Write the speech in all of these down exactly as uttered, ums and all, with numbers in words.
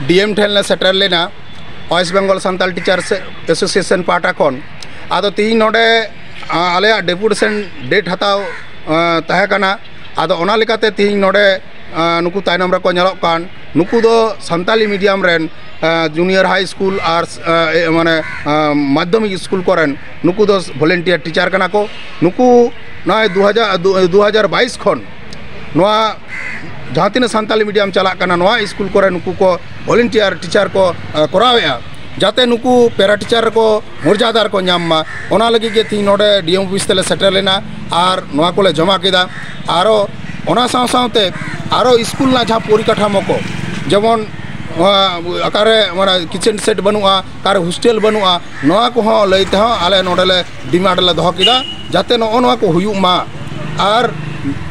ᱰᱤ ᱮᱢ ᱴᱷᱮᱱ ᱞᱮ ᱥᱮᱴᱮᱨ ᱞᱮᱱᱟ, West Bengal Santal Teachers Association ᱯᱟᱦᱴᱟ ᱠᱷᱚᱱ᱾ ᱟᱫᱚ ᱛᱤᱦᱤᱧ ᱱᱚᱰᱮ, ᱟ, ᱟᱞᱮᱭᱟᱜ deputation date ᱦᱟᱛᱟᱣ, ᱟ, ᱛᱟᱦᱮᱸ ᱠᱟᱱᱟ᱾ ᱟᱫᱚ ᱚᱱᱟ ᱞᱮᱠᱟᱛᱮ ᱛᱤᱦᱤᱧ ᱱᱚᱰᱮ, ᱟ, ᱱᱩᱠᱩ ᱛᱟᱭᱱᱚᱢ ᱨᱮᱠᱚ ᱧᱮᱞᱚᱜ ᱠᱟᱱ, ᱱᱩᱠᱩ ᱫᱚ ᱥᱟᱱᱛᱟᱞᱤ medium ᱨᱮᱱ, ᱟ, junior high school ᱟᱨ, ᱟ, ᱮ, ᱢᱟᱱᱮ, ᱟ, ᱢᱟᱫᱽᱫᱷᱚᱢᱤᱠ ᱥᱠᱩᱞ ᱠᱚᱨᱮᱱ ᱱᱩᱠᱩ ᱫᱚ volunteer teacher ᱠᱟᱱᱟ ᱠᱚ᱾ ᱱᱩᱠᱩ ᱱᱚᱜᱼᱚᱭ ᱫᱩ ᱦᱟᱡᱟᱨ, ᱫᱩ, ᱫᱩ ᱦᱟᱡᱟᱨ ᱵᱟᱭᱤᱥ ᱠᱷᱚᱱ ᱱᱚᱣᱟ ᱡᱟᱦᱟᱸ ᱛᱤᱱᱟᱹᱜ ᱥᱟᱱᱛᱟᱞᱤ medium ᱪᱟᱞᱟᱜ ᱠᱟᱱᱟ, ᱱᱚᱣᱟ ᱥᱠᱩᱞ ᱠᱚᱨᱮ ᱱᱩᱠᱩ ᱠᱚ volunteer teacher ᱠᱚ, ᱟ, ᱠᱚᱨᱟᱣᱮᱫᱼᱟ, ᱡᱟᱛᱮ ᱱᱩᱠᱩ para teacher ᱨᱮᱠᱚ ᱢᱚᱨᱡᱟᱫᱟ ᱨᱮᱠᱚ ᱧᱟᱢ ᱢᱟ᱾ ᱚᱱᱟ ᱞᱟᱹᱜᱤᱫ ᱜᱮ ᱛᱤᱦᱤᱧ ᱱᱚᱰᱮ ᱰᱤ ᱮᱢ office ᱛᱮᱞᱮ ᱥᱮᱴᱮᱨ ᱞᱮᱱᱟ ᱟᱨ ᱱᱚᱣᱟ ᱠᱚᱞᱮ ᱡᱚᱢᱟ ᱠᱮᱫᱟ᱾ ᱟᱨᱚ ᱚᱱᱟ ᱥᱟᱶ ᱥᱟᱶᱛᱮ ᱟᱨᱚ ᱥᱠᱩᱞ ᱨᱮᱱᱟᱜ ᱡᱟᱦᱟᱸ ᱯᱚᱨᱤᱠᱟᱴᱷᱟᱢᱳ ᱠᱚ, ᱡᱮᱢᱚᱱ, ᱱᱚᱣᱟ ᱚᱠᱟᱨᱮ, ᱢᱟᱱᱮ, kitchen set ᱵᱟᱹᱱᱩᱜᱼᱟ, ᱚᱠᱟᱨᱮ hostel ᱵᱟᱹᱱᱩᱜᱼᱟ, ᱱᱚᱣᱟ ᱠᱚᱦᱚᱸ ᱞᱟᱹᱭ ᱛᱮᱦᱚᱸ ᱟᱞᱮ ᱱᱚᱰᱮ ᱞᱮ demand ᱞᱮ ᱫᱚᱦᱚ ᱠᱮᱫᱟ, ᱡᱟᱛᱮ ᱱᱚᱜᱼᱚ ᱱᱚᱣᱟ ᱠᱚ ᱦᱩᱭᱩᱜ ᱢᱟ᱾ ᱟᱨ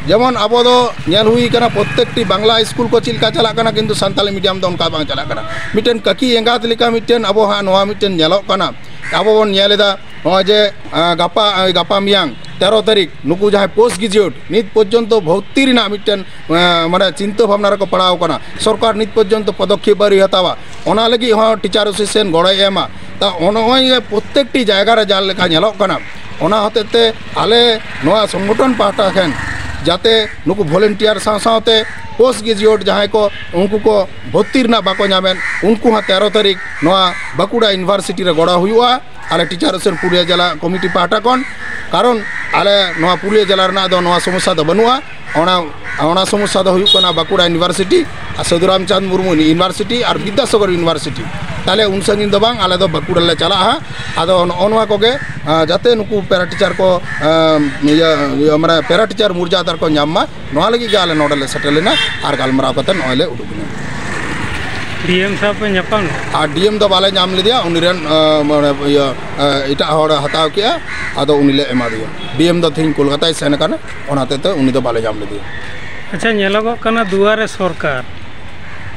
ᱡᱮᱢᱚᱱ ᱟᱵᱚ ᱫᱚ ᱧᱮᱞ ᱦᱩᱭ ᱠᱟᱱᱟ, ᱯᱨᱚᱛᱮᱠᱴᱤ ᱵᱟᱝᱞᱟ ᱥᱠᱩᱞ ᱠᱚ ᱪᱮᱫ ᱞᱮᱠᱟ ᱪᱟᱞᱟᱜ ᱠᱟᱱᱟ, ᱠᱤᱱᱛᱩ ᱥᱟᱱᱛᱟᱞᱤ medium ᱫᱚ ᱚᱱᱠᱟ ᱵᱟᱝ ᱪᱟᱞᱟᱜ ᱠᱟᱱᱟ᱾ ᱢᱤᱫᱴᱮᱱ ᱠᱟᱹᱠᱤ ᱮᱸᱜᱟᱛ ᱞᱮᱠᱟ ᱢᱤᱫᱴᱮᱱ ᱟᱵᱚ ᱦᱟᱸᱜ ᱱᱚᱣᱟ ᱢᱤᱫᱴᱮᱱ ᱧᱮᱞᱚᱜ ᱠᱟᱱᱟ᱾ ᱟᱵᱚ ᱵᱚᱱ ᱧᱮᱞ ᱮᱫᱟ, ᱱᱚᱜᱼᱚᱭ ᱡᱮ, ᱟᱸ, ᱜᱟᱯᱟ, ᱟᱸ, ᱜᱟᱯᱟ ᱢᱮᱭᱟᱝ ᱛᱮᱨᱚ ᱛᱟᱹᱨᱤᱠᱷ ᱱᱩᱠᱩ ᱡᱟᱦᱟᱸᱭ post graduate ᱱᱤᱛ ᱯᱚᱨᱡᱚᱱᱛᱚ ᱵᱷᱚᱨᱛᱤ ᱨᱮᱱᱟᱜ ᱢᱤᱫᱴᱮᱱ, ᱟᱸ, ᱢᱟᱱᱮ, ᱪᱤᱱᱛᱟᱹ ᱵᱷᱟᱵᱽᱱᱟ ᱨᱮᱠᱚ ᱯᱟᱲᱟᱣ ᱟᱠᱟᱱᱟ, ᱥᱚᱨᱠᱟᱨ ᱱᱤᱛ ᱯᱚᱨᱡᱚᱱᱛᱚ ᱯᱚᱫᱚᱠᱷᱮᱯ ᱟᱹᱣᱨᱤ ᱦᱟᱛᱟᱣᱟ, ᱚᱱᱟ ᱞᱟᱹᱜᱤᱫ ᱦᱚᱸ teacher association ᱜᱚᱲᱚᱭ ᱮᱢᱟ᱾ ᱛᱟ ᱱᱚᱜᱼᱚᱭ ᱡᱮ ᱯᱨᱚᱛᱮᱠᱴᱤ ᱡᱟᱭᱜᱟ ᱨᱮ ᱡᱟᱦᱟᱸ ᱞᱮᱠᱟ ᱧᱮᱞᱚᱜ ᱠᱟᱱᱟ, ᱚᱱᱟ ᱦᱚᱛᱮᱡ ᱛᱮ ᱟᱞᱮ ᱱᱚᱣᱟ ᱥᱚᱝᱜᱚᱴᱷᱚᱱ ᱯᱟᱦᱴᱟ ᱴᱷᱮᱱ ᱡᱟᱛᱮ ᱱᱩᱠᱩ volunteer ᱥᱟᱶ ᱥᱟᱶᱛᱮ post graduate ᱡᱟᱦᱟᱸᱭ ᱠᱚ, ᱩᱱᱠᱩ ᱠᱚ ᱵᱷᱚᱨᱛᱤ ᱨᱮᱱᱟᱜ ᱵᱟᱠᱚ ᱧᱟᱢᱮᱫ, ᱩᱱᱠᱩ ᱦᱚᱸ ᱛᱮᱨᱚ ᱛᱟᱹᱨᱤᱠᱷ ᱱᱚᱣᱟ ᱵᱟᱸᱠᱩᱲᱟ university ᱨᱮ ᱜᱚᱲᱚ ᱦᱩᱭᱩᱜᱼᱟ᱾ ᱟᱞᱮ teacher association ᱯᱩᱨᱩᱞᱤᱭᱟᱹ ᱡᱮᱞᱟ committee ᱯᱟᱦᱴᱟ ᱠᱷᱚᱱ, ᱠᱟᱨᱚᱱ ᱟᱞᱮ ᱱᱚᱣᱟ ᱯᱩᱨᱩᱞᱤᱭᱟᱹ ᱡᱮᱞᱟ ᱨᱮᱱᱟᱜ ᱫᱚ ᱱᱚᱣᱟ ᱥᱚᱢᱚᱥᱥᱟ ᱫᱚ ᱵᱟᱹᱱᱩᱜᱼᱟ᱾ ᱚᱱᱟ, ᱚᱱᱟ ᱥᱚᱢᱚᱥᱥᱟ ᱫᱚ ᱦᱩᱭᱩᱜ ᱠᱟᱱᱟ ᱵᱟᱸᱠᱩᱲᱟ university ᱟᱨ ᱥᱟᱹᱫᱷᱩ ᱨᱟᱢᱪᱟᱸᱫᱽ ᱢᱩᱨᱢᱩ university ᱟᱨ ᱵᱤᱫᱽᱫᱟᱥᱟᱜᱚᱨ university᱾ ᱛᱟᱦᱞᱮ ᱩᱱ ᱥᱟᱺᱜᱤᱧ ᱫᱚ ᱵᱟᱝ, ᱟᱞᱮ ᱫᱚ ᱵᱟᱸᱠᱩᱲᱟ ᱞᱮ ᱪᱟᱞᱟᱜᱼᱟ ᱦᱟᱸᱜ᱾ ᱟᱫᱚ ᱱᱚᱜᱼᱚ ᱱᱚᱣᱟ ᱠᱚᱜᱮ, ᱟᱸ, ᱡᱟᱛᱮ ᱱᱩᱠᱩ para teacher ᱠᱚ, ᱟᱸ, ᱤᱭᱟᱹ, ᱤᱭᱟᱹ, ᱢᱟᱱᱮ, para teacher ᱢᱚᱨᱡᱟᱫᱟ ᱠᱚ ᱧᱟᱢ ᱢᱟ, ᱱᱚᱣᱟ ᱞᱟᱹᱜᱤᱫ ᱜᱮ ᱟᱞᱮ ᱱᱚᱰᱮ ᱞᱮ ᱥᱮᱴᱮᱨ ᱞᱮᱱᱟ ᱟᱨ ᱜᱟᱞᱢᱟᱨᱟᱣ ᱠᱟᱛᱮ ᱱᱚᱜᱼᱚᱭ ᱞᱮ ᱩᱰᱩᱠ ᱮᱱᱟ᱾ ᱰᱤ ᱮᱢ ᱥᱟᱶ ᱯᱮ ᱧᱟᱯᱟᱢ ᱮᱱᱟ? ᱟᱨ ᱰᱤ ᱮᱢ ᱫᱚ ᱵᱟᱞᱮ ᱧᱟᱢ ᱞᱮᱫᱮᱭᱟ, ᱩᱱᱤ ᱨᱮᱱ, ᱟᱸ, ᱢᱟᱱᱮ, ᱤᱭᱟᱹ, ᱟᱸ, ᱮᱴᱟᱜ ᱦᱚᱲᱮ ᱦᱟᱛᱟᱣ ᱠᱮᱜᱼᱟ, ᱟᱫᱚ ᱩᱱᱤ ᱞᱮ ᱮᱢᱟ ᱫᱮᱭᱟ᱾ ᱰᱤ ᱮᱢ ᱫᱚ ᱛᱮᱦᱮᱧ ᱠᱳᱞᱠᱟᱛᱟᱭ ᱥᱮᱱ ᱟᱠᱟᱱᱟ, ᱚᱱᱟ ᱦᱚᱛᱮᱡ ᱛᱮ ᱩᱱᱤ ᱫᱚ ᱵᱟᱞᱮ ᱧᱟᱢ ᱞᱮᱫᱮᱭᱟ᱾ ᱟᱪᱪᱷᱟ, ᱧᱮᱞᱚᱜᱚᱜ ᱠᱟᱱᱟ ᱫᱩᱣᱟᱨᱮ ᱥᱚᱨᱠᱟᱨ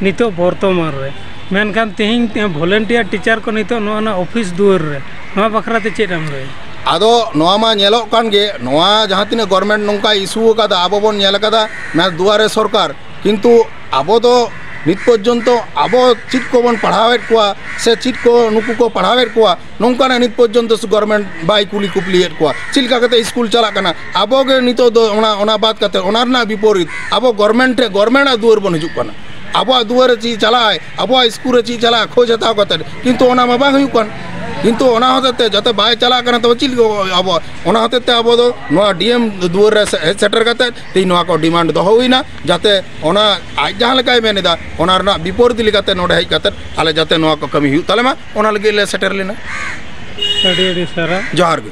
ᱱᱤᱛᱚᱜ ᱵᱚᱨᱛᱚᱢᱟᱱ ᱨᱮ, ᱢᱮᱱᱠᱷᱟᱱ ᱛᱮᱦᱮᱧ volunteer teacher ᱠᱚ ᱱᱤᱛᱚᱜ ᱱᱚᱣᱟ ᱱᱟ ᱚᱯᱷᱤᱥ ᱫᱩᱣᱟᱹᱨ ᱨᱮ, ᱱᱚᱣᱟ ᱵᱟᱠᱷᱨᱟ ᱛᱮ ᱪᱮᱫ ᱮᱢ ᱞᱟᱹᱭᱟ? ᱟᱫᱚ ᱱᱚᱣᱟ ᱢᱟ ᱧᱮᱞᱚᱜ ᱠᱟᱱ ᱜᱮ, ᱱᱚᱣᱟ ᱡᱟᱦᱟᱸ ᱛᱤᱱᱟᱹᱜ government ᱱᱚᱝᱠᱟ issue ᱟᱠᱟᱫᱟ, ᱟᱵᱚ ᱵᱚᱱ ᱧᱮᱞ ᱟᱠᱟᱫᱟ ᱱᱟ ᱫᱩᱣᱟᱨᱮ ᱥᱚᱨᱠᱟᱨ, ᱠᱤᱱᱛᱩ ᱟᱵᱚ ᱫᱚ ᱱᱤᱛ ᱯᱚᱨᱡᱚᱱᱛᱚ ᱟᱵᱚ ᱪᱮᱫ ᱠᱚᱵᱚᱱ ᱯᱟᱲᱦᱟᱣᱮᱫ ᱠᱚᱣᱟ ᱥᱮ ᱪᱮᱫ ᱠᱚ ᱱᱩᱠᱩ ᱠᱚ ᱯᱟᱲᱦᱟᱣᱮᱫ ᱠᱚᱣᱟ, ᱱᱚᱝᱠᱟᱱᱟᱜ ᱱᱤᱛ ᱯᱚᱨᱡᱚᱱᱛᱚ ᱥᱩ-, ᱜᱚᱨᱢᱮᱱᱴ ᱵᱟᱭ ᱠᱩᱞᱤ ᱠᱩᱯᱞᱤᱭᱮᱫ ᱠᱚᱣᱟ ᱪᱮᱫ ᱞᱮᱠᱟ ᱠᱟᱛᱮ ᱥᱠᱩᱞ ᱪᱟᱞᱟᱜ ᱠᱟᱱᱟ᱾ ᱟᱵᱚ ᱜᱮ ᱱᱤᱛᱚᱜ ᱫᱚ ᱚᱱᱟ, ᱚᱱᱟ ᱵᱟᱫ ᱠᱟᱛᱮ, ᱚᱱᱟ ᱨᱮᱱᱟᱜ ᱵᱤᱯᱚᱨᱤᱛ ᱟᱵᱚ ᱜᱚᱨᱢᱮᱱᱴ ᱴᱷᱮᱱ, ᱜᱚᱨᱢᱮᱱᱴ ᱟᱜ ᱫᱩᱣᱟᱹᱨ ᱵᱚᱱ ᱦᱤᱡᱩᱜ ᱠᱟᱱᱟ᱾ ᱟᱵᱚᱣᱟᱜ ᱫᱩᱣᱟᱹᱨ ᱨᱮ ᱪᱮᱫ ᱪᱟᱞᱟᱜᱼᱟᱭ, ᱟᱵᱚᱣᱟᱜ ᱥᱠᱩᱞ ᱨᱮ ᱪᱮᱫ ᱪᱟᱞᱟᱜᱼᱟ, ᱠᱷᱳᱡᱽ ᱦᱟᱛᱟᱣ ᱠᱟᱛᱮ, ᱠᱤᱱᱛᱩ ᱚᱱᱟ ᱢᱟ ᱵᱟᱝ ᱦᱩᱭᱩᱜ ᱠᱟᱱ᱾ ᱠᱤᱱᱛᱩ ᱚᱱᱟ ᱦᱚᱛᱮᱡ ᱛᱮ ᱡᱟᱛᱮ ᱵᱟᱭ ᱪᱟᱞᱟᱜ ᱠᱟᱱᱟ, ᱛᱚᱵᱮ ᱪᱮᱫ ᱞᱮᱠᱟ ᱟᱵᱚ, ᱚᱱᱟ ᱦᱚᱛᱮᱡ ᱛᱮ ᱟᱵᱚ ᱫᱚ ᱱᱚᱣᱟ ᱰᱤ ᱮᱢ ᱫᱩᱣᱟᱹᱨ ᱨᱮ ᱥᱮ-, ᱦᱮᱡ ᱥᱮᱴᱮᱨ ᱠᱟᱛᱮ ᱛᱮᱦᱮᱧ ᱱᱚᱣᱟ ᱠᱚ ᱰᱤᱢᱟᱱᱰ ᱫᱚᱦᱚ ᱦᱩᱭᱱᱟ, ᱡᱟᱛᱮ ᱚᱱᱟ ᱟᱡ ᱡᱟᱦᱟᱸ ᱞᱮᱠᱟᱭ ᱢᱮᱱ ᱮᱫᱟ, ᱚᱱᱟ ᱨᱮᱱᱟᱜ ᱵᱤᱯᱚᱨᱤᱛ ᱞᱮᱠᱟᱛᱮ ᱱᱚᱰᱮ ᱦᱮᱡ ᱠᱟᱛᱮ ᱟᱞᱮ ᱡᱟᱛᱮ ᱱᱚᱣᱟ ᱠᱚ ᱠᱟᱹᱢᱤ ᱦᱩᱭᱩᱜ ᱛᱟᱞᱮ ᱢᱟ, ᱚᱱᱟ ᱞᱟᱹᱜᱤᱫ ᱞᱮ ᱥᱮᱴᱮᱨ ᱞᱮᱱᱟ᱾ ᱟᱹᱰᱤ ᱟᱹᱰᱤ ᱥᱟᱨᱦᱟᱣ᱾ ᱡᱚᱦᱟᱨ ᱜᱮ᱾